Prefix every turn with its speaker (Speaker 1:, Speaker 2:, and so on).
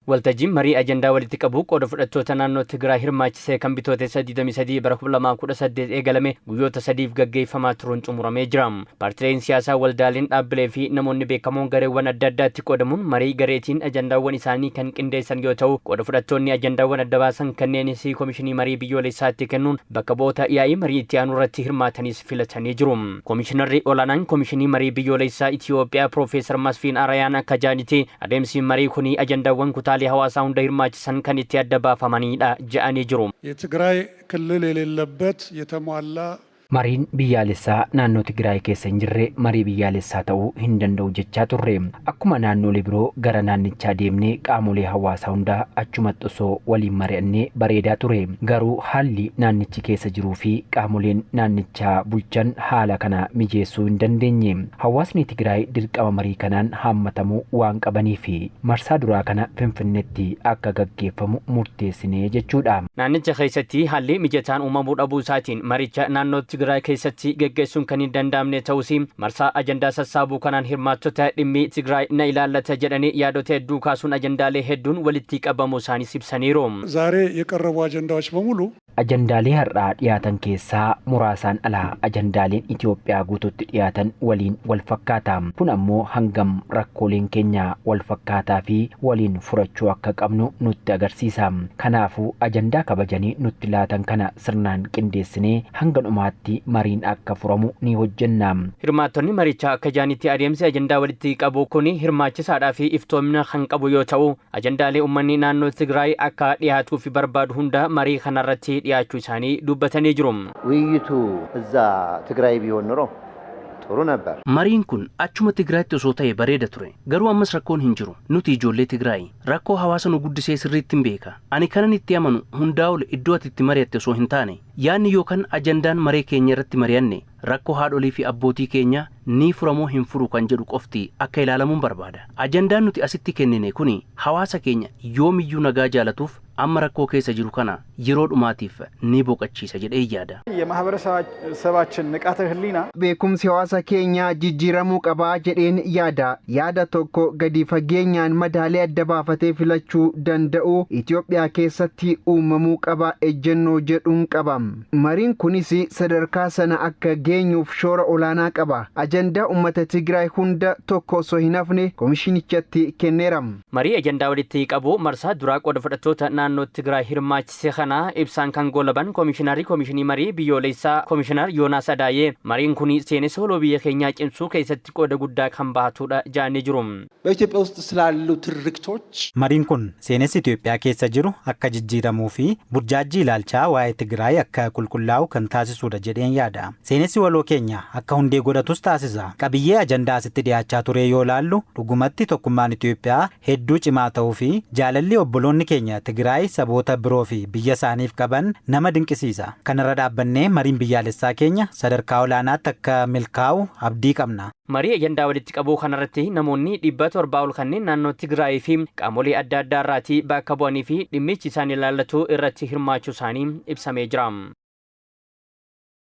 Speaker 1: Waltajjiin marii ajandaa walitti qabuu qooda fudhattoota naannoo Tigraay hirmaachisee kan Bitootessa 23 bara 2018 eegalame guyyoota sadiif gaggeeffamaa turuun xumuramee jira. Paartileen siyaasaa, waldaaleen, dhaabbilee fi namoonni beekamoon gareewwan adda addaatti qoodamuun marii gareetiin ajandaawwan isaanii kan qindeessan yoo ta'u, qooda fudhattoonni ajandaawwan adda baasan kanneenis Komishinii Marii Biyyoolessaatti kennuun bakka bu'oota yaa'ii marii itti aanu irratti hirmaatanis filatanii jiru. Komishinarri Olaanaan Komishinii Marii Biyyoolessaa Itiyoophiyaa Piroofeesar Masfiin Arayaan akka ja'anitti, adeemsi marii kuni ajandaawwan kutaalee hawaasaa hunda hirmaachisan kan itti adda baafamaniidha ja'anii jiru.
Speaker 2: የትግራይ ክልል የሌለበት የተሟላ
Speaker 3: Mariin biyyaalessaa naannoo Tigraay keessa hin jirre marii biyyaalessaa ta'uu hin danda'u jechaa turre. Akkuma naannoolee biroo gara naannichaa deemnee qaamolee hawaasaa hundaa achumatti osoo waliin mari'annee bareedaa ture. Garuu haalli naannichi keessa jiruu fi qaamoleen naannichaa bulchan haala kana mijeessuu hin dandeenye. Hawaasni Tigraay dirqama marii kanaan haammatamuu waan qabaniif marsaa duraa kana Finfinneetti akka gaggeeffamu murteessine jechuudha.
Speaker 1: Naannicha keessatti haalli mijataan uumamuu dhabuu isaatiin maricha naannoo Tigraay keessatti geggeessuun kan hin danda'amne ta'us, marsaa ajandaa sassaabuu kanaan hirmaattota dhimmi Tigraay na ilaallata jedhanii yaadota hedduu kaasuun ajandaalee hedduun walitti qabamuu isaaniis ibsaniiru.
Speaker 2: ዛሬ የቀረቡ አጀንዳዎች በሙሉ
Speaker 3: Ajandaalee har'aa dhiyaatan keessaa muraasaan alaa ajandaaleen Itoophiyaa guutuutti dhiyaatan waliin wal fakkaata. Kun ammoo hangam rakkooleen keenya wal fakkaataa fi waliin furachuu akka qabnu nutti agarsiisa. Kanaafuu ajandaa kabajanii nutti laatan kana sirnaan qindeessinee hanga dhumaatti mariin akka furamu ni hojjenna.
Speaker 1: Hirmaattonni marichaa akka jaanitti, adeemsi ajandaa walitti qabu kun hirmaachisaadhaa fi iftoomina kan qabu yoo ta'u, ajandaalee uummanni naannoo Tigraay akka dhiyaatuuf barbaadu hunda marii kanarratti dhiyaachuu isaanii dubbatanii jiru.
Speaker 4: ውይይቱ እዛ ትግራይ ቢሆን ኖሮ ጥሩ ነበር።
Speaker 5: Mariin kun achuma Tigraayitti osoo ta'e bareeda ture. Garuu ammas rakkoon hin jiru. Nuti ijoollee Tigraayi. Rakkoo hawaasa nu guddisee sirriitti hin beeka. Ani kanan itti amanu hundaa ol iddoo ati itti mari'atte osoo hin taane, yaadni yookaan ajandaan maree keenya irratti mari'anne rakkoo haadholii fi abbootii keenya ni furamoo hin furu kan jedhu qofti akka ilaalamuun barbaada. Ajandaan nuti asitti kennine kuni hawaasa keenya yoomiyyuu nagaa jaalatuuf amma rakkoo keessa jiru kana yeroo dhumaatiif ni boqochiisa jedhee yaada.
Speaker 6: የማህበረሰባችን ንቃተ ህሊና
Speaker 7: Beekumsi hawaasa keenyaa jijjiiramuu qabaa jedheen yaada. Yaada tokko gadi fageenyaan madaalee adda baafatee filachuu danda'u Itoophiyaa keessatti uumamuu qaba ejjennoo jedhuun qaba. Mariin kunis sadarkaa sana akka geenyuuf shoora olaanaa qaba. Ajandaa uummata Tigraay hunda tokko osoo hin hafne komishinichatti kenneera.
Speaker 1: Marii ajandaa walitti qabu marsaa duraa qooda fudhattoota naannoo Tigraay hirmaachise kana ibsaan kan goolaban Koomishinarri Koomishinii Marii Biyyoolessaa Koomishinar Yoonaas Adaayee, mariin kun seenessa waloo biyya keenyaa cimsuu keessatti qooda guddaa kan bahatudha jedhanii jiru.
Speaker 8: በኢትዮጵያ ውስጥ ስላሉ ትርክቶች
Speaker 9: Mariin kun seenessi Itoophiyaa keessa jiru akka jijjiiramuu fi burjaajii ilaalchaa waa'ee Tigraay akka qulqullaa'u kan taasisudha jedheen yaada. Seenessi waloo keenya akka hundee godhatus taasisa. Qabiyyee ajandaa asitti dhiyaachaa ture yoo ilaallu, dhugumatti tokkummaan Itoophiyaa hedduu cimaa ta'uu fi jaalalli obboloonni keenya Tigraay saboota biroo fi biyya isaaniif qaban nama dinqisiisa. Kanarra dhaabbannee mariin biyyaalessaa keenya sadarkaa olaanaatti akka milkaa'u abdii qabna.
Speaker 1: Marii ajandaa walitti qabuu kanarratti namoonni 700 ol kanneen naannoo Tigraay fi qaamolee adda addaa irraatii bakka bu'anii fi dhimmichi isaan ilaallatu irratti hirmaachuu isaanii ibsamee jira.